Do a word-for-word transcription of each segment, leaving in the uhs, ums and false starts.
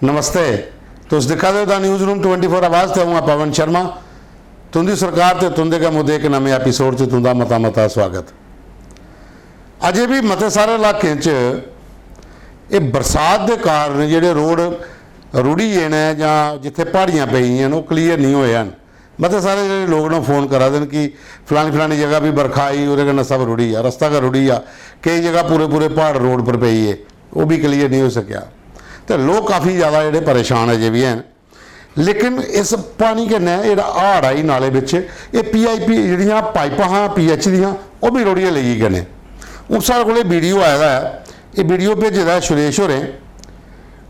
नमस्ते, तुस दिक्खा दे ओ the news room twenty four Awaaz ते अ'ऊं आं पवन शर्मा। तुं'दी सरकार ते तुं'दे गै मुद्दे इक नमें एपिसोड च तुं'दा मता मता स्वागत। अजें बी मते सारे इलाकें च एह् बरसात दे कारण जेह्ड़े रोड रुढ़ी गे न जां जित्थै प्हाड़ियां पेई गेइयां न, ओह् क्लीयर निं होए हैन। मते सारे जेह्ड़े लोक न, ओह् फोन करा दे न कि फलानी फलानी जगह बी बरखा आई, ओह्दे कन्नै सब रुढ़ी गेआ, रस्ता गै रुढ़ी गेआ। केई जगह पूरे पूरे प्हाड़ रोड पर पेई गे, ओह् बी क्लीयर निं होई सकेआ। ते लोक काफी ज्यादा जेह्ड़े परेशान अजें बी हैन। लेकिन इस पानी कन्नै जेह्ड़ा हाड़ आई नाले बिच, एह् पी आई पी जेह्ड़ियां पाइपां हां पी एच दियां, ओह् बी रोढ़ियै लेई गे कन्नै। हून साढ़े कोल एह् वीडियो आए दा ऐ, एह् वीडियो भेजे दा ऐ सुरेश होरें।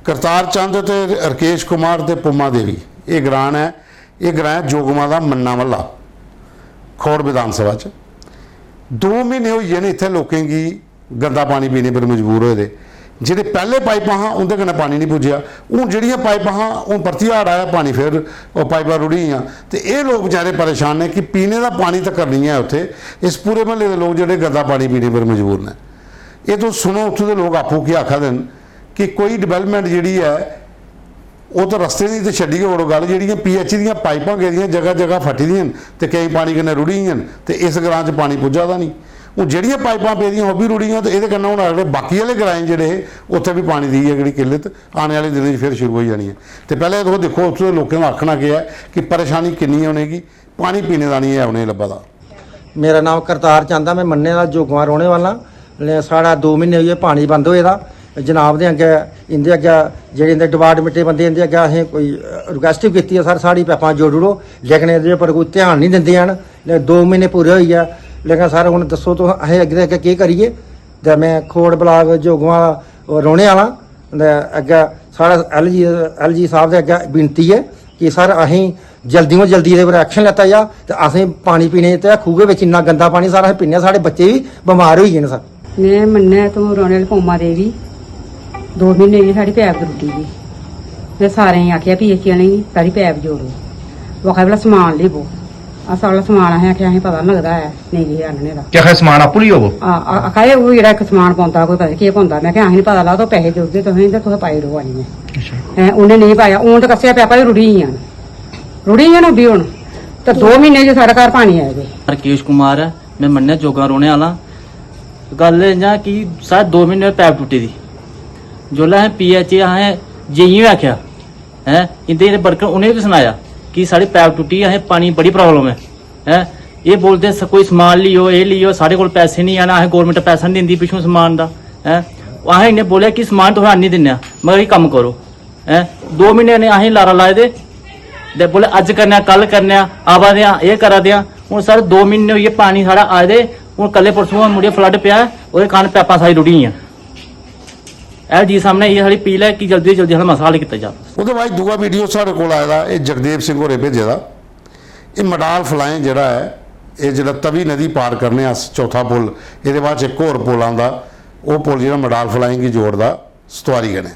करतार चंद ते रकेश कुमार ते पुम्मा देवी, एह् ग्रांऽ ऐ, एह् ग्रांऽ ऐ जोगमा दा मन्ना म्हल्ला, खौड़ विधान सभा च। दो म्हीने होई गे न इत्थै लोकें गी गंदा पानी पीने पर मजबूर होए दे। जेह्ड़े पैह्ले पाइपां हां, उं'दे कन्नै पानी निं पुज्जेआ। हून जेह्ड़ियां पाइपां हां, हून परतियै हाड़ आया, पानी फिर ओह् पाइपां रुढ़ी गेइयां। ते एह् लोक बेचारे परेशान न कि पीने दा पानी तक्कर निं ऐ उत्थै। इस पूरे म्हल्ले दे लोक जेह्ड़े गंदा पानी पीने पर मजबूर न। एह् तुस सुनो, उत्थूं दे लोक आपूं केह् आखा दे न कि कोई डिवैलपमैंट जेह्ड़ी ऐ, ओह् ते रस्ते दी ते छड्डी गै ओड़ो गल्ल, जेह्ड़ियां पी एच दियां पाइपां गेदियां जगह जगह फटी दियां न ते केईं पानी कन्नै रुढ़ी गेइयां न ते इस ग्रांऽ च पानी पुज्जा दा निं। हून जेह्ड़ियां पाइपां पेदियां ओह् बी रुढ़ी गेइयां ते एह्दे कन्नै हून अगले बाकी आह्ले ग्राएं जेह्ड़े हे, उत्थै बी पानी दी गै जेह्ड़ी किल्लत आने आह्ले दिनें च फिर शुरू होई जानी ऐ। ते पैह्लें तुस दिक्खो, उत्थूं दे लोकें दा आखना केह् ऐ कि परेशानी किन्नी ऐ उ'नेंगी, पानी पीने दा निं ऐ उ'नेंगी लब्भा दा। मेरा नांऽ करतार चंद ऐ, में मन्ने दा जोगवां रौह्ने वाला। ले, साढ़ा दो म्हीने होई गे पानी बंद होए दा। जनाब दे अग्गें, इं'दे अग्गें, जेह्ड़े इं'दे डिपार्टमेंट दे बंदे, इं'दे अग्गें असें कोई रिक्वेस्ट बी कीती ऐ, सर, साढ़ी पैपां जोड़ी ओड़ो, लेकिन एह्दे उप्पर कोई ध्यान निं दिंदे हैन। ले, दो म्हीने पूरे होई गे, लेकिन सर, हून दस्सो तुस, असें अग्गें, अग्गें केह् करिए? ते में खोड़ ब्लाक जोगवां रौह्ने आह्ला। ते अग्गें साढ़ा एल जी, एल जी साहब दे अग्गें विनती ऐ कि सर, असें जल्दी कोला जल्दी एह्दे पर एक्शन लैता जा ते असें पानी पीने ते खूहै बिच इन्ना गंदा पानी सर, असें पीने, साढ़े बच्चे बी बमार होई गे न सर। में मन्ने तूं रौह्ने आह्ली पौमा देवी, दो म्हीने दी साढ़ी पैप त्रुट्टी दी। में सारें गी आखेआ पी एच ई आह्लें गी, साढ़ी पैप जोड़ो। ओह् आखा दे, "भला समान लेई पो।" अस आह्ला समान असें आखेआ, "असें पता निं लगदा ऐ, नेईं किश आह्नने दा।" केह् आखा दे, समान आपूं लेई आओ? आ, आ, आखा दे, "ओह् जेह्ड़ा इक समान पौंदा कोई पता निं केह् पौंदा।" में आखेआ, "असें निं पता लगदा, तुस पैसे देई ओड़गे तुसें ते तुस पाई ओड़ो आनियै।" अच्छा। हैं, उ'नें नेईं पाया, हून ते कस्सेआ पैपां बी रुढ़ी गेइयां न, रुढ़ी गेइयां न ओह् बी हून। ते दो म्हीने च साढ़े घर पानी आए दे। रकेश कुमार ऐ, में मन्नेआ जोगां रौह्ने आह्ला। गल्ल इ'यां कि साढ़े दो म्हीने होए पैप टुट्टी दी। जिसलै असें पी एच ए असें जे ई गी आखेआ, हैं, इं'दे जेह्ड़े वर्कर उ'नें बी सनाया कि साढ़ी पैप टुट्टी, असें पानी बड़ी प्राब्लम ऐ, हैं। एह् बोलदे स-, कोई समान लियो, एह् लियो, साढ़े कोल पैसे निं हैन, असें गौरमैंट पैसा निं दिंदी पिच्छों समान दा, हैं। असें इ'नें बोलेआ कि समान तुसें आह्नी दिन्ने आं, मगर एह् कम्म करो, हैं। दो म्हीने ने असें लारा लाए दे, ते बोले अज्ज करने आं, कल करने आं, आवा दे आं, एह् करा दे आं। हून सर दो म्हीने होई गे पानी साढ़ा आए दे, हून कल्ले परसों मुड़ियै फ्लड पेआ, ओह्दे कारण पैपां सारी रुढ़ी गेइयां। एल जी सामनै इ'यै साढ़ी अपील ऐ कि जल्दी तो जल्दी साढ़ा मसला हल कीता जा। ओह्दे बाद दूआ वीडियो साढ़े कोल आए दा, एह् जगदेव सिंह होरें भेजे दा। एह् मडाल फलाएं जेह्ड़ा ऐ, एह् जेह्ड़ा तवी नदी पार करने अस चौथा पुल, एह्दे बाद च इक होर पुल आंदा, ओह् पुल जेह्ड़ा मडाल फलाएं गी जोड़दा सतवारी कन्नै।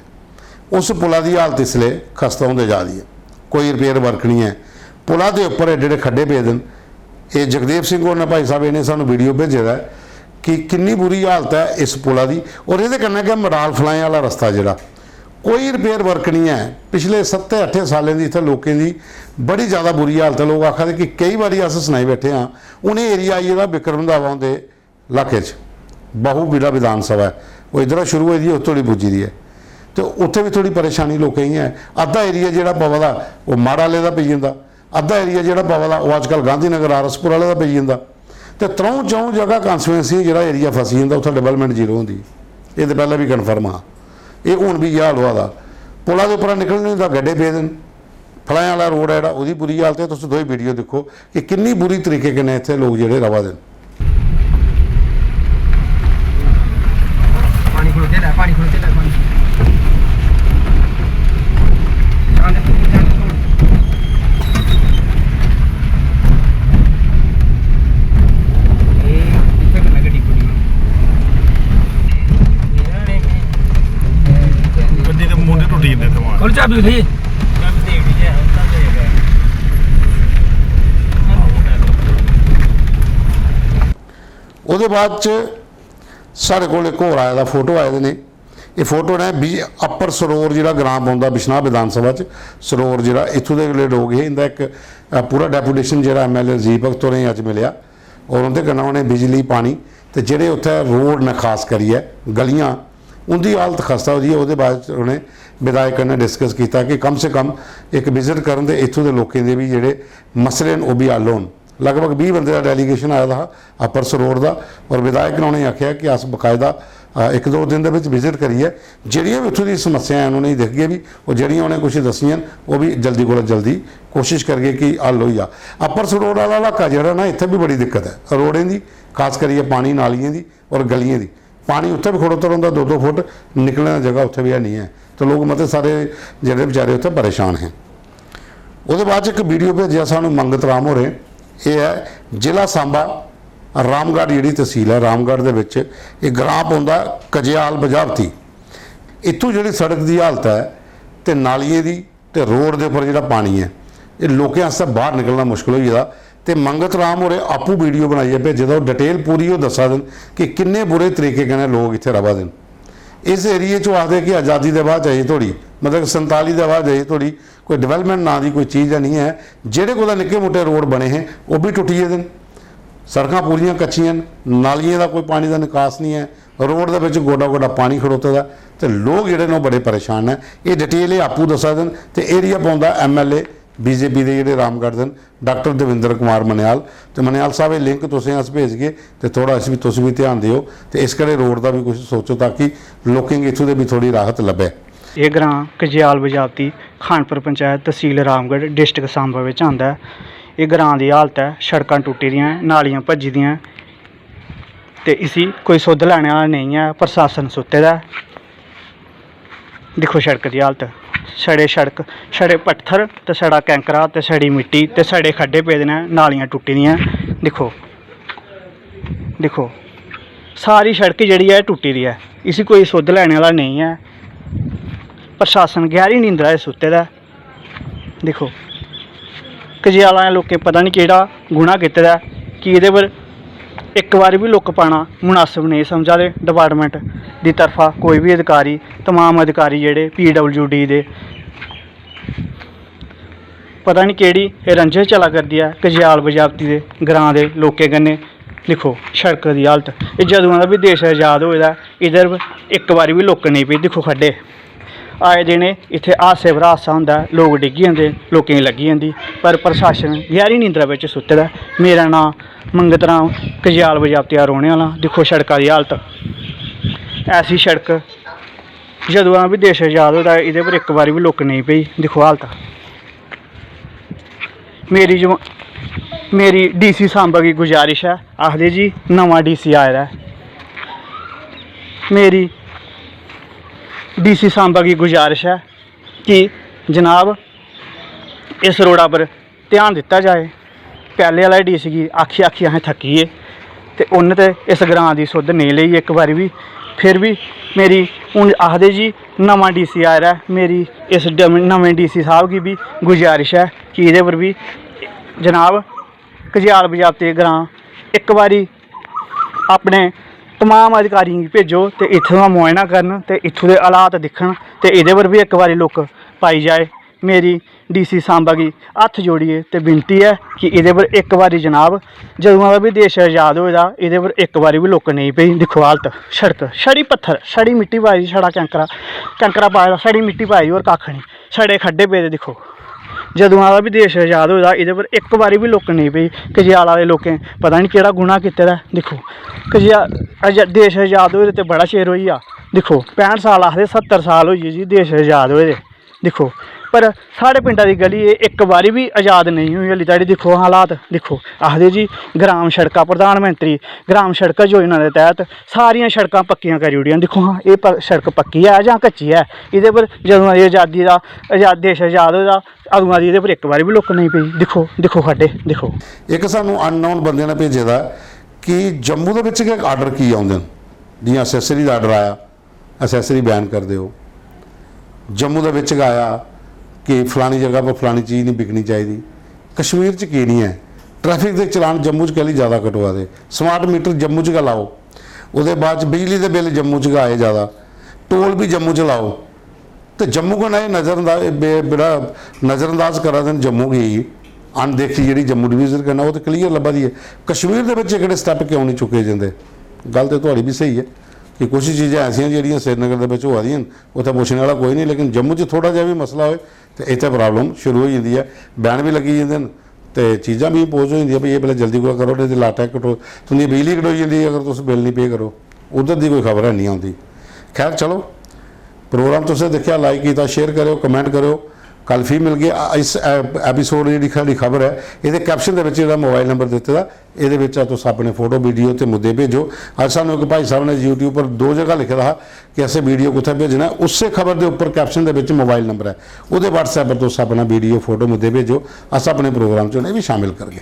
उस पुला दी हालत इसलै खस्ता होंदे जा दी ऐ, कोई रिपेयर वर्क निं ऐ। पुला दे उप्पर एड्डे एड्डे खड्डे पेदे न। एह् जगदेव सिंह होर न भाई साहब, इ'नें सानूं वीडियो भेजे दा ऐ कि किन्नी बुरी हालत ऐ इस पुला दी। और एह्दे कन्नै गै मडाल फलाएं आह्ला रस्ता जेह्ड़ा, कोई रिपेयर वर्क निं ऐ। पिछले सत्तें अट्ठें सालें दी इत्थै लोकें दी बड़ी ज्यादा बुरी हालत ऐ। लोक आखा दे कि केई बारी अस सनाई बैठे आं, हून एह् एरिया आई गेदा बिक्रम रंधावा हुंदे इलाके च, बाहू जिला विधान सभा ऐ, ओह् इद्धरा शुरू होई दी ऐ, उत्थै धोड़ी पुज्जी दी ऐ। ते उत्थै बी थोह्ड़ी परेशानी लोकें गी ऐ। अद्धा एरिया जेह्ड़ा पवा दा, ओह् मढ़ आह्ले दा पेई जंदा, अद्धा एरिया जेह्ड़ा पवा दा, ओह् अजकल गांधीनगर आर एस पुर आह्ले दा पेई जंदा। ते त्र'ऊं च'ऊं जगह कांस्टिचुएंसी जेह्ड़ा एरिया फसी जंदा, उत्थै डेवलपमेंट जीरो होंदी। एह् ते पैह्लें बी कन्फर्म हा। एह् हून बी इ'यै हाल होआ दा। पुला दे उप्परा निकलने दा गड्ढे पेदे न। फलाएं आह्ला रोड ऐ जेह्ड़ा, ओह्दी बुरी हालत ऐ। तुस दोए वीडियो दिक्खो कि किन्नी बुरी तरीके कन्नै इत्थै लोक जेह्ड़े र'वा दे न। पानी खड़ोते लै, पानी खड़ोते लै, पानी। जान दे, जान दे। गड्डी दे मूंडे टुट्टी जंदे दिमाग। खोल चाबी उठी। ओह्दे बाद च साढ़े कोल इक होर आए दा, फोटो आए दे ने। एह् फोटो न बी अपर सरोर जेह्ड़ा ग्रांऽ पौंदा बिश्नाह् विधान सभा च। सरोर जेह्ड़ा इत्थूं दे जेह्ड़े लोक हे, इं'दा इक, अ, पूरा डेपुटेशन जेह्ड़ा एमएलए रजीब भगत होरें गी अज्ज मिलेआ और उं'दे कन्नै उ'नें बिजली, पानी ते जेह्ड़े उत्थै रोड न, खास करियै गलियां, उं'दी हालत खस्ता होई दी ऐ। ओह्दे बाद च उ'नें विधायक कन्नै डिस्कस कीता कि कम से कम इक विजिट करन ते इत्थूं दे लोकें दे बी जेह्ड़े मसले न, ओह् बी हल होन। लगभग बीह् बंदे दा डेलीगेशन आए दा हा अपर सरोर दा, और विधायक ने उ'नेंगी आखेआ कि अस बकायदा, अ, इक दो दिन दे बिच विजिट करियै जेह्ड़ियां बी उत्थूं दी समस्यां हैन, उ'नेंगी दिखगे बी, और जेह्ड़ियां उ'नें कुछ दस्सियां न, ओह् बी जल्दी कोला जल्दी कोशिश करगे कि हल होई जा। अपर सरोर आह्ला इलाका जेह्ड़ा ना, इत्थै बी बड़ी दिक्कत ऐ रोडें दी, खास करियै पानी, नालियें दी और गलियें दी। पानी उत्थै बी खड़ोता रौंह्दा, दो दो फुट, निकलने दी जगह उत्थै बी है निं ऐ। ते लोक मते सारे जेह्ड़े बेचारे उत्थै परेशान हे। ओह्दे बाद च इक वीडियो भेजेआ सानूं मंगत राम होरें। एह् ऐ जिला सांबा, रामगढ़ जेह्ड़ी तसील ऐ, रामगढ़ दे बिच एह् ग्रांऽ पौंदा कजेआल बजावती। इत्थूं जेह्ड़ी सड़क दी हालत ऐ ते नालियें दी ते रोड दे उप्पर जेह्ड़ा पानी ऐ, एह् लोकें आस्तै बाह्र निकलना मुश्कल होई गेदा। ते मंगत राम होरें आपूं वीडियो बनाइयै भेजे दा, ओह् डिटेल पूरी ओह् दस्सा दे न कि किन्ने बुरे तरीके कन्नै लोक इत्थै र'वा दे न। इस एरिया च ओह् आखदे कि आज़ादी दे बाद अजें धोड़ी, मतलब संताली दे बाद अजें धोड़ी कोई डेवलपमेंट नांऽ दी कोई चीज़ गै निं ऐ। जेह्ड़े कुतै निक्के मुट्टे रोड बने हे, ओह् बी टुट्टी गेदे न। सड़कां पूरियां कच्चियां न, नालियें दा कोई पानी दा निकास निं ऐ, रोड दे बिच गोडा गोडा पानी खड़ोते दा। ते लोक जेह्ड़े न, ओह् बड़े परेशान न। एह् डिटेल एह् आपूं दस्सा दे न। ते एरिया पौंदा एमएलए बीजेपी दे जेह्ड़े रामगढ़ दे न, डाक्टर देवेंद्र कुमार मन्याल। ते मन्याल साहब, एह् लिंक तुसें अस भेजगे ते थोह्ड़ा इस बी, तुस बी ध्यान देओ ते इस कड़े रोड दा बी कुछ सोचो, ताकि लोकें गी इत्थूं दे बी थोह्ड़ी राहत लब्भै। एह् ग्रांऽ कजियाल बजावती, खानपुर पंचैत, तसील रामगढ़, डिस्ट्रिक्ट सांबा बिच आंदा ऐ। एह् ग्रांऽ दी हालत ऐ, सड़कां टुट्टी दियां, नालियां भज्जी दियां, ते इसी कोई सुद्ध लैने आह्ला नेईं ऐ। प्रशासन सुत्ते दा ऐ। दिक्खो सड़क दी हालत, छड़े सड़क, छड़े पत्थर ते छड़ा कैंकरा ते छड़ी मिट्टी ते छड़े खड्डे पेदे न, नालियां टुट्टी दियां। दिक्खो, दिक्खो, सारी सड़क जेह्ड़ी ऐ, टुट्टी दी ऐ। इसी कोई सुद्ध लैने आह्ला नेईं ऐ। प्रशासन गैह्री नींदरा च सुत्ते दा ऐ। दिक्खो, कजियाल आह्लें लोकें पता निं केह्ड़ा गुनाह् कीते दा ऐ कि एह्दे पर इक बारी बी लुक्क पाना मुनासब नेईं समझा दे। डिपार्टमेंट दी तरफा कोई बी अधिकारी, तमाम अधिकारी जेह्ड़े पीडब्ल्यूडी दे, पता निं केह्ड़ी एह् रंजश चला करदी ऐ कजियाल बजावती दे ग्रांऽ दे लोकें कन्नै। दिक्खो सड़क दी हालत, एह् जदुआं दा बी देश आजाद होए दा ऐ, इद्धर इक बारी बी लुक्क नेईं पेई। दिक्खो खड्डे, आए दिन इत्थै हादसे पर हादसा होंदा ऐ, लोक डिग्गी जंदे, लोकें गी लग्गी जंदी, पर प्रशासन गैह्री नींदरा बिच सुत्ते दा ऐ। मेरा नांऽ मंगत राम, कजियाल बजावती दा रौह्ने आह्ला। दिक्खो सड़का दी हालत, ऐसी सड़क जदुआं बी देश आजाद होए दा, एह्दे पर इक बारी बी लुक्क नेईं पेई। दिक्खो हालत। मेरी जमा-, मेरी डीसी सांबा गी गुजारिश ऐ, आखदे जी नमां डीसी आए दा ऐ। मेरी डीसी सांबा गी गुजारिश ऐ कि जनाब, इस रोड़ा पर ध्यान दित्ता जाए। पैह्ले आह्ला डीसी गी आखी आखी असें थक्की गे, ते उन्न ते इस ग्रांऽ दी सुद्ध नेईं लेई इक बारी बी। फिर बी मेरी, हून आखदे जी नमां डीसी आए दा ऐ, मेरी इस डम-, नमें डीसी साह्ब गी बी गुजारिश ऐ कि एह्दे पर बी जनाब कजियाल बजावती ग्रांऽ इक बारी अपने तमाम अधिकारियें गी भेजो ते इत्थूं दा मुआयना करन ते इत्थूं दे हालात दिक्खन ते एह्दे पर बी इक बारी लुक्क पाई जाए। मेरी डीसी सांबा गी हत्थ जोड़ियै ते विनती ऐ कि एह्दे पर इक बारी जनाब, जदुआं दा बी देश आजाद होए दा, एह्दे पर इक बारी बी लुक्क नेईं पेई। दिक्खो हालत, सड़क, छड़ी पत्थर, छड़ी मिट्टी पाई दी, छड़ा कैंकरा, कैंकरा पाए दा, छड़ी मिट्टी पाई दी, होर कक्ख निं। छड़े खड्डे पेदे दिक्खो। जदुआं दा बी देश आजाद होए दा, एह्दे पर इक बारी बी लुक्क नेईं पेई। कजियाला दे लोकें पता निं केह्ड़ा गुनाह् कीते दा ऐ। दिक्खो, कजिया-, आजा-, देश आजाद होए दे ते बड़ा चिर होई गेआ। दिक्खो, पैंह्ठ साल आखदे, सत्तर साल होई गे जी देश आजाद होए दे। दिक्खो, पर साढ़े पिंडा दी गली एह् इक बारी बी आजाद नेईं होई हल्ली धोड़ी। दिक्खो हां हालात, दिक्खो, आखदे जी ग्राम सड़कां, प्रधानमंत्री ग्राम सड़कां योजना दे तैह्त सारियां सड़कां पक्कियां करी ओड़ियां। दिक्खो हां, एह् प-, सड़क पक्की ऐ जां कच्ची ऐ? एह्दे पर जदूं दी अजादी दा, अजा-, देश अजाद होए दा, अदूं दी एह्दे पर इक बारी बी लुक्क नेईं पेई। दिक्खो, दिक्खो खड्डे, दिक्खो। इक सानूं अननोन बंदे ने भेजे दा कि जम्मू दे बिच गै आर्डर की औंदे न, जि'यां असेसरी दा आर्डर आया, असेसरी बैन कर देओ। जम्मू दे बिच गै आया कि फलानी जगह पर फलानी चीज नहीं बिकनी चाहिदी। कश्मीर च की नहीं ऐ? ट्रैफिक दे चलान जम्मू च कैह्ली ज़्यादा कटोआ दे? स्मार्ट मीटर जम्मू च गै लाओ। ओह्दे बाद च बिजली दे बिल जम्मू च गै आए ज़्यादा। टोल भी जम्मू च लाओ, ते जम्मू कन्नै एह् नजरअंदाज, बे-, बड़ा नजरअंदाज करा दे न जम्मू गी। अनदेखी जेह्ड़ी जम्मू डिवीजन कन्नै, ओह् ते क्लियर लब्भा दी ऐ। कश्मीर दे बिच एह्कड़े स्टैप क्यों निं चुक्के जंदे? गल्ल ते थुआढ़ी बी स्हेई ऐ कि कुछ चीजां ऐसियां जेह्ड़ियां श्रीनगर दे बिच होआ दियां न, उत्थै पुच्छने आह्ला कोई निं, लेकिन जम्मू च थोह्ड़ा जेहा बी मसला होए ते इत्थै प्रॉब्लम शुरू होई जंदी ऐ, बैन बी लग्गी जंदे न। ते चीजां बी इंपोज होई जंदियां, भई एह् पैह्लें जल्दी कोला करो, नेईं ते लाटा कटो, तुं'दी बिजली कटोई जंदी अगर तुस बिल निं पे करो। उद्धर दी कोई खबर है निं औंदी। खैर, चलो, प्रोग्राम तुसें दिक्खेआ, लाइक कीता, शेयर करेओ, कमेंट करेओ। कल फ्ही मिलगे। अ, इस एप-, एपिसोड दी जेह्ड़ी साढ़ी खबर ऐ, एह्दे कैप्शन दे बिच जेह्ड़ा मोबाइल नंबर दित्ते दा, एह्दे बिच तुस अपने फोटो, वीडियो ते मुद्दे भेजो। अज्ज सानूं इक भाई साहब ने YouTube पर दो जगह लिखे दा हा कि असें वीडियो कुत्थै भेजना ऐ। उस्सै खबर दे उप्पर कैप्शन दे बिच मोबाइल नंबर ऐ, ओह्दे WhatsApp पर तुस अपना वीडियो, फोटो, मुद्दे भेजो, अस अपने प्रोग्राम च उ'नें बी शामिल करगे।